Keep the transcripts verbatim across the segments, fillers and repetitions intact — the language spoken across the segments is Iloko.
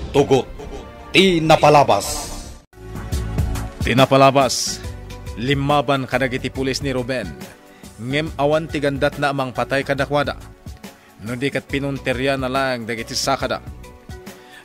Tugot ti napalabas. Ti napalabas, limmaban kadagiti pulis ni Ruben, ngem awan ti gandatna a mangpatay kadakuada, no di ket pinunteriana laeng dagiti sakada.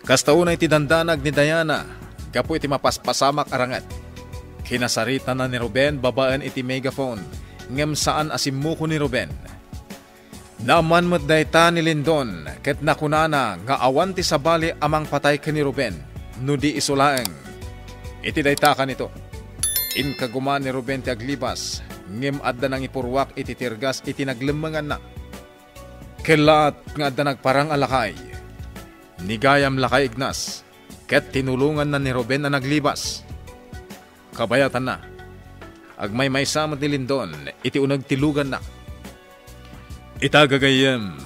Kasta unay ti dandanag ni Diana gapu iti mapaspasamak a ranget. Kinasaritana ni Ruben babaen iti megaphone, ngem saan a simmuko ni Ruben. Naammoan met dayta ni Lindon ket nakunana nga awan ti sabali a mangpatay ken ni Ruben no di isu laeng. Iti dayta kanito, inkaguma ni Ruben ti aglibas, ngem adda nangipurruak iti tirgas iti naglemmenganna. Kellaat nga adda nagparang a lakay. Ni Gayam Lakay Ignas, ket tinulonganna ni Ruben a naglibas. Kabayatanna, agmaymaysa met ni Lindon iti uneg ti luganna. Ita gagayyem,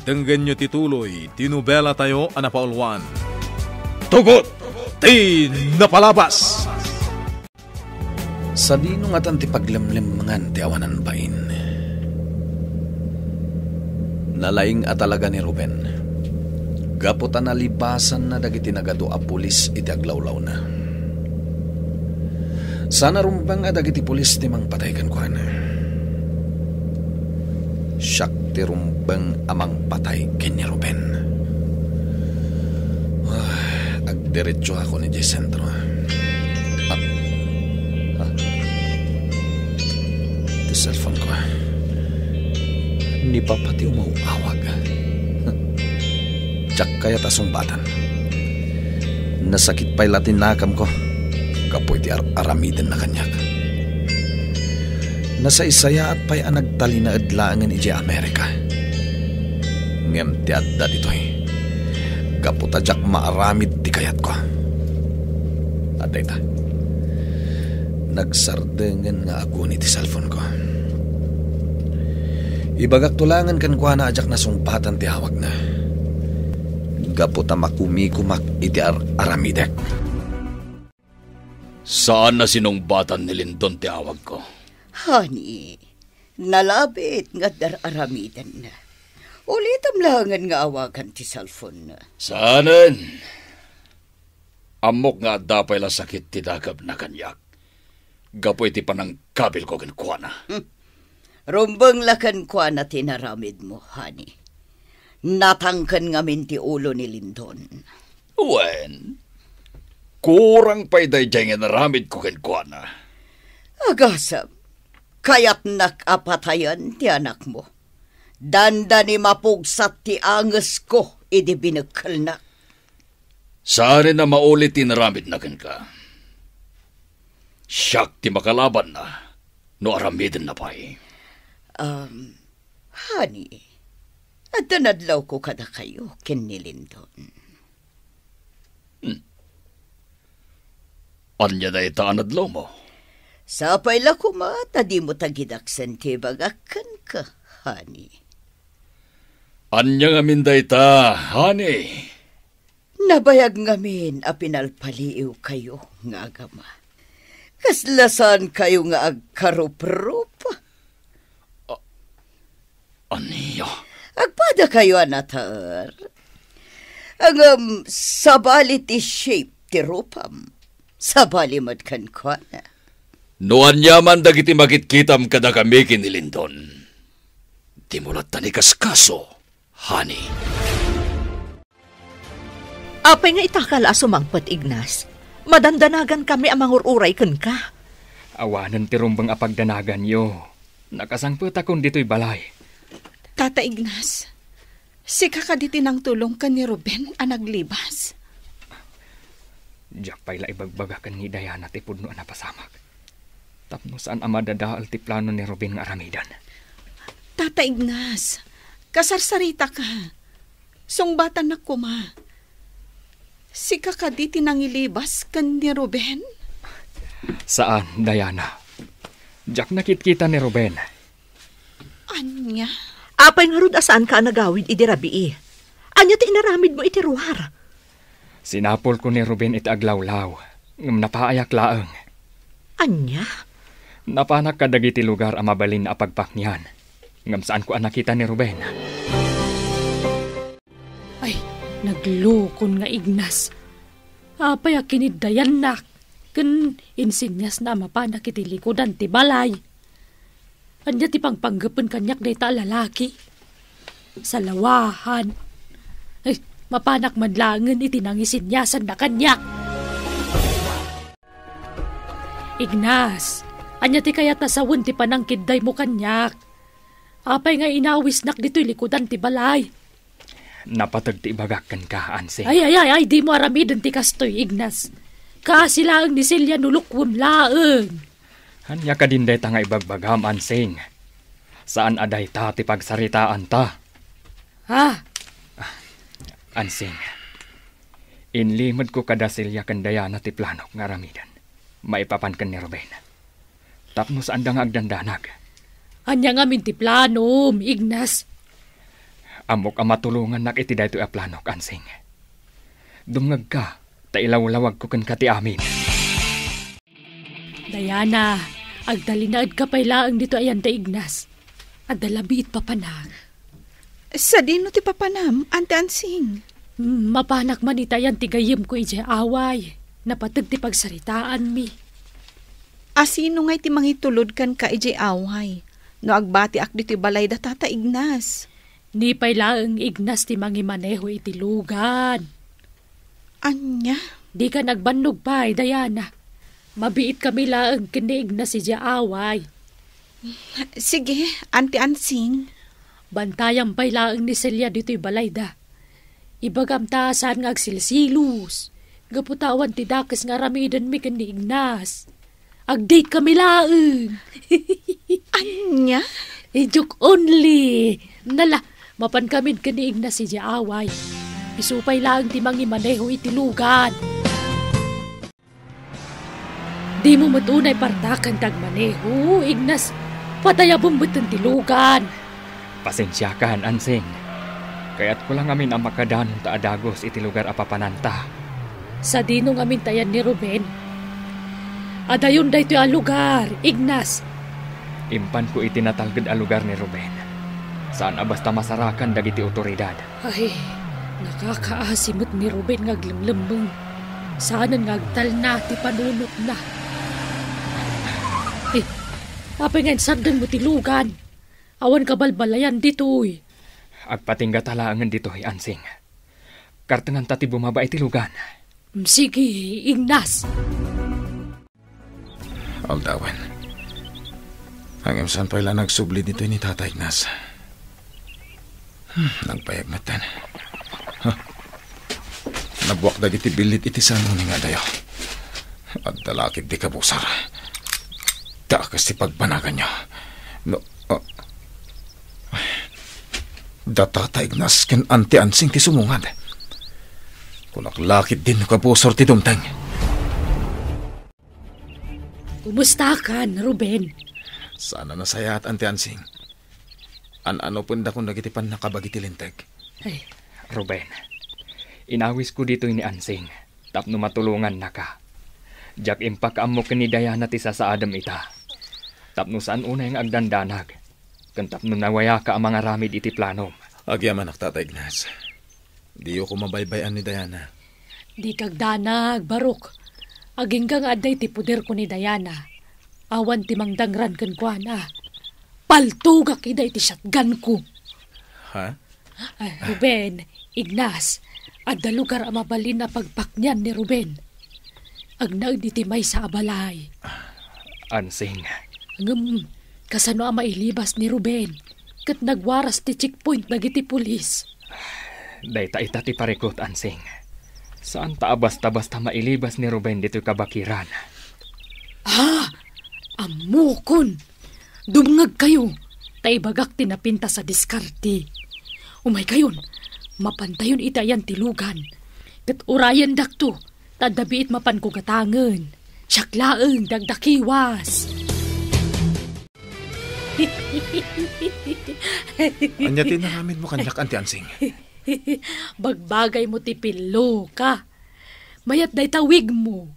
denggenyo ti tuloy ti nobelatayo a napauluan. Tugot ti napalabas! Sadino ngatan ti paglemlemmengan ti awanan bain? Nalaing a talaga ni Ruben, gapu ta nalibasanna dagiti nagadu a pulis iti aglawlawna. Saan a rumbeng a dagiti pulis ti mangpatay kenkuana. Siak ti rumbeng a mangpatay ken ni Ruben. Ah, agdiretso ako ni Jay Centro. Ah. Ah. Ti cellphone ko. Ni Papa ti umaw-awag. Diak kayat a sungbatan. Nasakit pay la ti nakamko gapu iti ar-aramidenna kaniak. Nasaysayaat pay a nagtalinaed laengen idiay Amerika. Ngem ti adda ditoy, gapu ta diak maaramid ti kayatko. Adda ita. Nagsardengen nga aguni ti cellphone ko. Ibagak to laengen kenkuana a diak nasungbatan ti awagna. Gapu ta makumikumak iti ar-aramidek. Saan a sinungbatan ni Lindon ti awagko. Honey, nalabit nga dar-aramidenna. Ulitem laengen nga awagan ti cellphone-na. Saanen. Ammok nga adda pay la sakit ti dakepna kaniak gapu iti panangkabilko kenkuana. Hmm. Rumbeng la kenkuana ti inaramidmo, honey. Natangken ngamin ti ulo ni Lindon. Wen, kurang pay daydiay nga inaramidko kenkuana. Agasem, kayatnak a patayen ti anakmo. Dandani mapugsat ti angesko idi binekkelnak. Saanen a mauli ti inaramidna kenka. Siak ti makalabanna no aramidenna pay. Um, honey, adda nadlawko kadakayo ken ni Lindon. Hmm. Ania dayta a nadlawmo? Sapay la koma ta dimo tagidaksen ti ibagak kenka, honey. Ania ngamin dayta, honey? Nabayag ngamin a pinalpaliiwkayo nga agama. Kasla saankayo nga agkaruprupa. A-, ania? Agpadakayo a nataer. Ngem sabali ti shape ti rupam. Sabali met kenkuana. No ania man dagiti makitkitam kadakami ken ni Lindon, dimo latta ni kaskaso, honey. Apay nga ita ka la a sumangpet, Ignas? Madandanagankami a mangur-uray kenka. Awanen ti rumbeng a pagdanaganyo. Nakasangpetakon ditoy balay. Tata Ignas, sika kadi ti nangtulong ken ni Ruben a naglibas? Diak pay la ibagbaga ken ni Diana ti pudno a napasamak. Tapno saan a madadael ti plano ni Ruben nga aramiden. Tata Ignas, kasarsaritaka. Sungbatannak koma. Sika kadi ti nangilibas ken ni Ruben? Saan, Diana. Diak nakitkita ni Ruben. Ania? Apay ngarud a saanka a nagawid idi rabii? Ania ti inaramidmo iti ruar? Sinapulko ni Ruben iti aglawlaw, ngem napaayak laeng. Ania? Napanak kadagiti lugar a mabalin a pagpaknian, ngem saanko a nakita ni Ruben. Ay, Naglukon nga Ignas. Apay a kiniddayannak ken insinyasna a mapanak iti likudan ti balay? Ania ti pangpanggepen kaniak dayta a lalaki? Salawahan. Ay, mapanak man laengen iti nangisinyasanna kaniak. Ignas, ania ti kayat a sawen ti panangkiddaymo kaniak? Apay nga inawisnak ditoy likudan ti balay? Napateg ti ibagak kenka, Ansing. Ay, ay, ay, ay, dimo aramiden ti kastoy, Ignas. Kaasi laeng ni Celia no lukuem laeng. Ania kadin dayta nga ibagbagam, Ansing? Saan a dayta ti pagsaritaanta. Ha? Ansing, inlimedko kada Celia ken Diana ti planok nga aramiden maipapan ken ni Ruben. Tapno saanda nga agdandanag. Ania ngamin ti planom, Ignas? Ammok a matulongannak iti daytoy a planok, Ansing. Dumngegka, ta ilawlawagko kenka ti amin. Diana, agtalinaedka pay laeng ditoy ayan da Ignas. Adda labiit papanak. Sadino ti papanam, Ante Ansing? Hmm, mapanak man ita ayan ti gayyemko idiay away. Napateg ti pagsaritaanmi. Asino ngay ti mangitulod kenka idiay away no agbatiak ditoy balay da Tata Ignas? Ni pay laeng Ignas ti mangimaneho iti lugan. Ania? Dika nagbannog pay, Diana. Mabiitkami laeng ken ni Ignas idiay away. Sige, Ante Ansing. Bantayam pay laeng ni Celia ditoy balayda. Ibagam ta saan nga agsilsilos. Gapu ta awan ti dakes nga aramidenmi ken ni Ignas. Agdate kami laeng. Ania? A joke only. Nala, mapan kami ken ni Ignas idiay away. Isu pay laeng ti mangimaneho iti lugan. Dimo met unay partaken ti agmaneho, Ignas. Patayabem met ti lugan. Pasensiakan, Ansing. Kayatko la ngamin a makadanon ta a dagus iti lugar a papananta. Sadino ngamin ta ayan ni Ruben? Adayon daytoy a lugar, Ignas. Impanko iti natalged a lugar ni Ruben. Saan a basta masarakan dagiti otoridad. Ay, nakakaasi met ni Ruben nga aglemmellemmeng. Saanen nga agtalna ti panunotna. Eh, apay nga insardengmo ti lugan? Awan kabalbaliwan ditoy. Agpatingga ta laengen ditoy, Ansing. Kartenganta ti bumaba iti lugan. Sige, Ignas. Aldawen. Ngem saan pay la nagsubli ditoy ni Tata Ignas? Hmm, nagbayag metten. Huh. Nabuak dagiti billit iti sanoni nga adayo. Adda la ketdi kabusor. Dakes ti pagbanaganyo. No, ah. Da Tata Ignas ken Ante Ansing ti sumungad. Kunak la ketdin no kabusor ti dumteng. Kumustakan, Ruben? Saan a nasayaat, Ante Ansing. An-anupendakon dagiti pannakabagi ti Linteg. Ay. Ruben, inawisko ditoy ni Ansing tapno matulongannaka. Diak impakaammo ken ni Diana ti sasaadem ita. Tapno saan unay nga agdandanag, ken tapno nawayaka a mangaramid iti planom. Agyamanak, Tata Ignas. Diyo ko mabaybay-an ni Diana. Dika agdanag, Barok. Agingga nga adda iti poderko ni Diana. Awan ti mangdangran kenkuana. Paltogak ida iti shotgunko. Ha? Ay, Ruben, Ignas, adda lugar a mabalin a pagpaknian ni Ruben. Agnaed iti maysa a balay. Ansing. Ngem, kasano a mailibas ni Ruben? Ket nagwaras ti checkpoint dagiti pulis. Dayta ita ti parikut, Ansing. Saanta a basta-basta mailibas ni Ruben ditoy kabakiran. Ah! Ammokon! Dumngegkayo, ta ibagak ti napintas a diskarte. Umaykayon, mapantayon iti ayan ti lugan. Ket urayendakto, ta adda biit mapanko gatangen. Siak laeng ti agdakiwas. Ania ti inaramidmo kaniak, Ante Ansing? Bagbagaymo ti pilloka. Mayat dayta wigmo.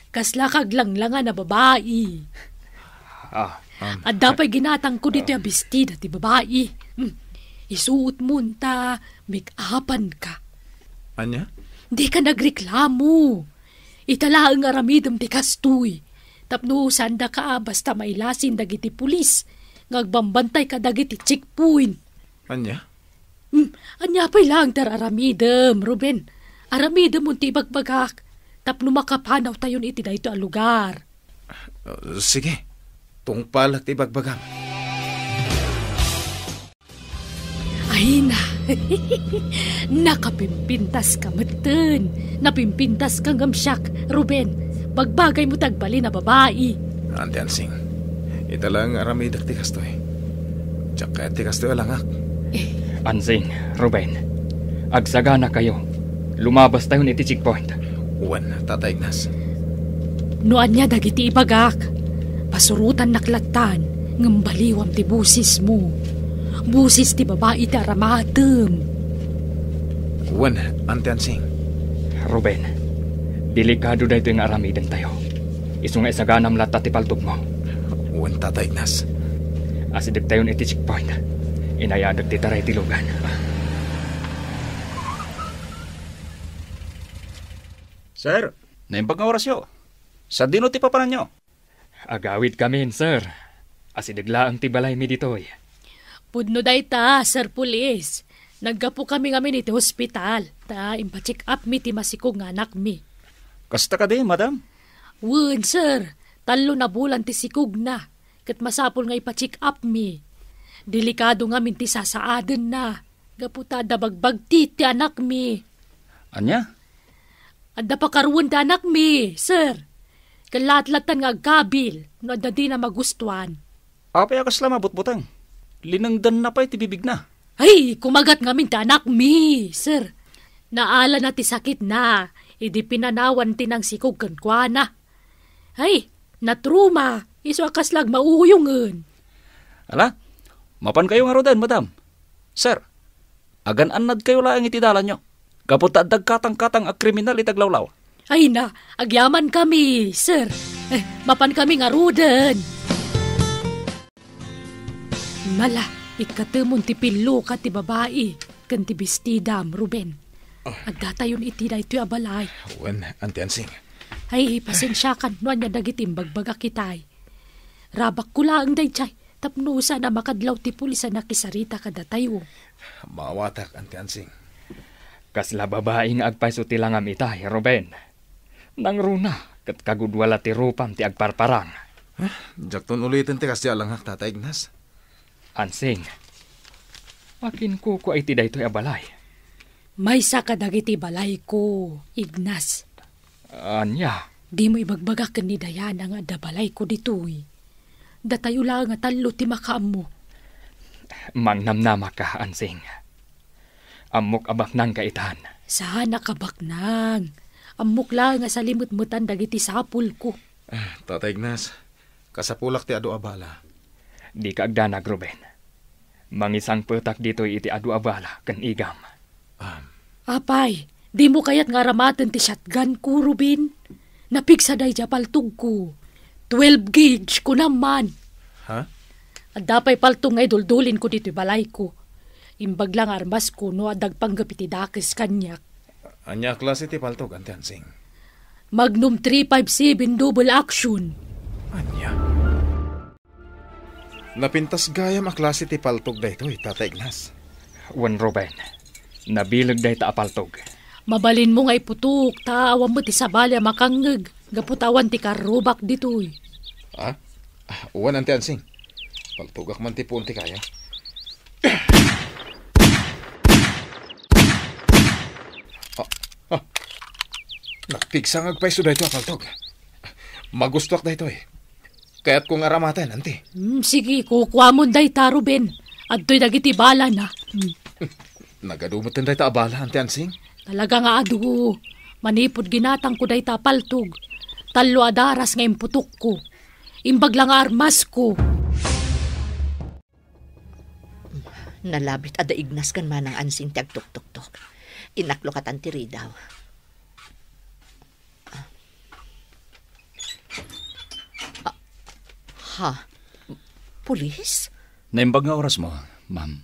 Kasla kaglanglangan a babai. Ah, um, Adda pay ginatangko ditoy a bestida ti babai. Hmm. Isuotmo ta make-upanka. Ania? Dika nagreklamo. Ita laeng nga aramidem ti kastoy. Tapno sandaka a basta mailasin dagiti pulis nga agbambantay kadagiti checkpoint. Ania? Hmm, ania pay laeng ti aramidem, Ruben? Aramidem ti ibagbagak tapno makapanawtayon iti daytoy a lugar. Uh, sige, tungpalek ti ibagbagam. Ay na, nakapimpintas ka metten. Napimpintas ka ngem siak, Ruben. Bagbagay mo ti agbalin a babai. Auntie Ansing, ita laeng nga aramidek ti kastoy. Diak kayat ti kastoy a langak. Eh. Ansing, Ruben, agsaganakayo. Lumabastayon iti checkpoint. Wen, Tata Ignas. No ania dagiti ibagak, pasurotannak lattan, ngem baliwam ti bosismo. Bosis ti babai ti aramatem. Wen, Auntie Ansing. Ruben, delikado daytoy nga aramidentayo. Isu nga isaganam latta ti paltogmo. Wen, Tata Ignas. Asidegtayon iti checkpoint. Inayadek ti taray ti lugan. Sir, naimbag nga orasyo. Sadino ti papananyo? Agawidkamin, sir. Asideg laeng ti balaymi ditoy. Pudno dayta, Sir Pulis. Naggapokami ngamin iti hospital, ta impacheck upmi ti masikog nga anakmi. Kasta kadi, madam? Wen, sir. Tallo na bulan ti sikogna. Ket masapul nga ipacheck upmi. Delikado ngamin ti sasaadenna. Gapu ta adda bagbagti ti anakmi. Ania? Adda pakaruan ti anakmi, sir. Ket laat-lattan nga agkabil no adda dina magustuan. Apay a kasla mabutbuteng? Linengdanna pay ti bibigna. Ay, kumagat ngamin ti anakmi, sir. Naalana ti sakitna, idi pinanawan ti nangsikog kenkuana. Ay, natruma, isu a kasla agmauyongen. Ala, mapankayo ngaruden, madam. Sir, agan-annadkayo laeng iti dalanyo. Gapu ta adda agkatangkatang a kriminal iti aglawlaw. Ay na, agyamankami, sir. Eh, mapankami ngaruden. Mala, ikkatemon ti pilloka ti babai ken ti bestidam, Ruben. Ah. Addatayon iti daytoy a balay. Wen, Auntie Ansing. Ay, pasensiakan no ania dagiti imbagbagak itay. Rabakko laeng daydiay, tapno saan a makadlaw ti pulis a nakisarita kadatayo. Maawatak, Auntie Ansing. Kasla babai nga agpayso ti langam itay, Ruben. Nangruna, ket kagudua la ti rupam ti agparparang. Ah, diakton uliten ti kasdiay a langak, Tata Ignas. Ansing, akin kukua iti daytoy a balay. Maysa kadagiti balayko, Ignas. Ania? Dimo ibagbaga ken ni Diana nga adda balayko ditoy. Datayo laeng a tallo ti makaammo. Mangnamnamaka, Ansing. Ammok a baknangka itan. Saanak a baknang. Ammok laeng a salimetmetan dagiti sapulko. Ah, Tata Ignas, kasapulak ti adu a bala. Dika agdanag, Ruben. Mangisangpetak ditoy iti adu a bala ken igam. Am. Apay, dimo kayat nga aramaten ti shotgunko, Ruben? Napigsa daydiay a paltogko. Twelve gauge, kunam man. Ha? Adda pay paltog nga iduldulin ko ditoy balayko. Imbag la nga armasko no adda agpanggep iti dakes kaniak. Ania a klase ti paltog, Auntie Ansing? Magnum three five seven double action. Ania? Napintas gayam a klase ti paltog daytoy, Tata Ignas. Wen, Ruben, nabileg dayta a paltog. Mabalinmo nga iputok, ta awan met ti sabali a makangngeg, gapu ta awan ti karrubak ditoy. Ah? Ah, wen, Auntie Ansing. Paltogak man ti puon ti kayo. Ah, ah. Napigsa nga agpayso daytoy a paltog. Magustuak daytoy. Kayatko nga aramaten, Auntie. Hmm, sige, kukuamon dayta, Ruben. Adtoy dagiti balana. Hmm. Nagadu metten dayta a bala, Auntie Ansing? Talaga nga adu. Manipud ginatangko dayta a paltog, tallo a daras nga imputokko. Imbag la nga armasko. Nalabit a da Ignas ken Manang Ansing ti agtuktoktok. Inaklo katan ti ridaw. Ah, ha? Pulis? Naimbag nga orasmo, ma'am.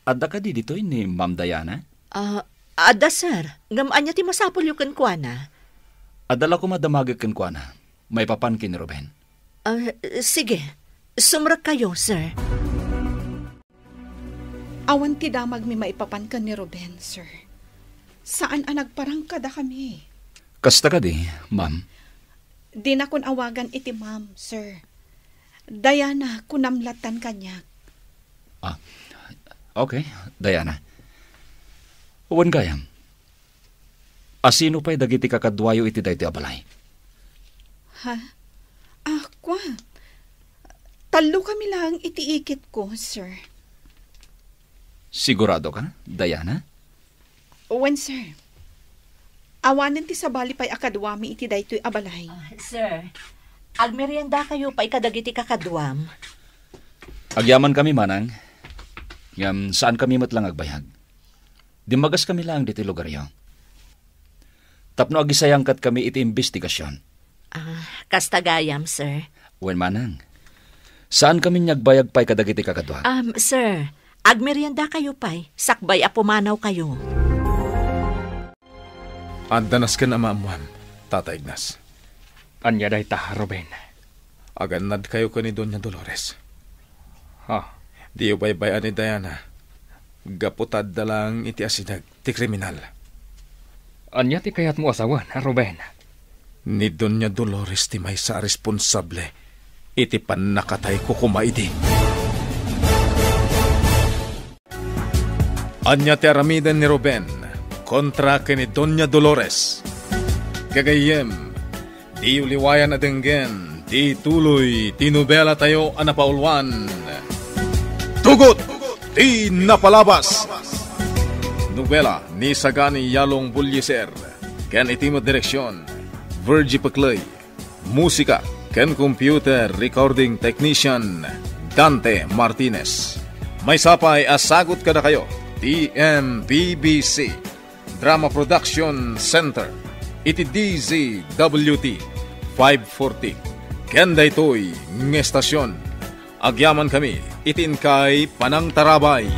Adda kadi ditoy ni Ma'am Diana? Ah, Adda, sir. Ngem ania ti masapulyo kenkuana? Adda la koma damagek kenkuana. Maipapan ken ni Ruben. Ah, sige. Sumrekkayo, sir. Awan ti damagmi maipapan ken ni Ruben, sir. Saan a nagparang kadakami. Kasta kadi, ma'am? Dinakon awagan iti ma'am, sir. Diana, kunam lattan kaniak. Ah, okay, Diana. Wen gayam, asino pay dagiti kakaduayo iti daytoy a balay? Ha? Ah, kua. Tallo kami lang iti ikitko, sir. Sigurado ka, Diana? Wen, sir. Awanen ti sabali pay a kaduami iti daytoy a balay. Ah, sir, agmeriendakayo pay kadagiti kakaduam. Agyaman kami, manang. Ngem saan kami met lang agbayag. Dimmagas kami laeng ditoy lugaryo. Tapno agisayangkat kami iti imbestigasion. Ah, kasta gayam, sir. Wen manang, saan kami nga agbayag pay kadagiti kakaduak? Um, sir, agmeriendakayo pay, sakbay a pumanawkayo. Adda nasken a maammuam, Tata Ignas. Ania dayta, Ruben? Agannadkayo ken ni Doña Dolores. Ha? Diyo baybay-an ni Diana. Gapu ta adda laeng iti asideg ti kriminal. Ania ti kayatmo a sawen, Ruben? Ni Doña Dolores ti maysa a responsable iti pannakatayko koma idi. Ania ti aramiden ni Ruben kontra ken ni Doña Dolores? Gagayyem, diyo liwayan a denggen ti tuloy ti nobelatayo a napauluan, Tugot ti Napalabas. Nobela ni Sagani Yalong Bullieser ken iti met direksion, Virgie Pecley. Musika ken computer recording technician, Dante Martinez. Maysa pay a sagut kadakayo ti M P B C Drama Production Center iti D Z W T five forty. Ken daytoy nga estasion, agyaman kami iti inkay panangtarabay.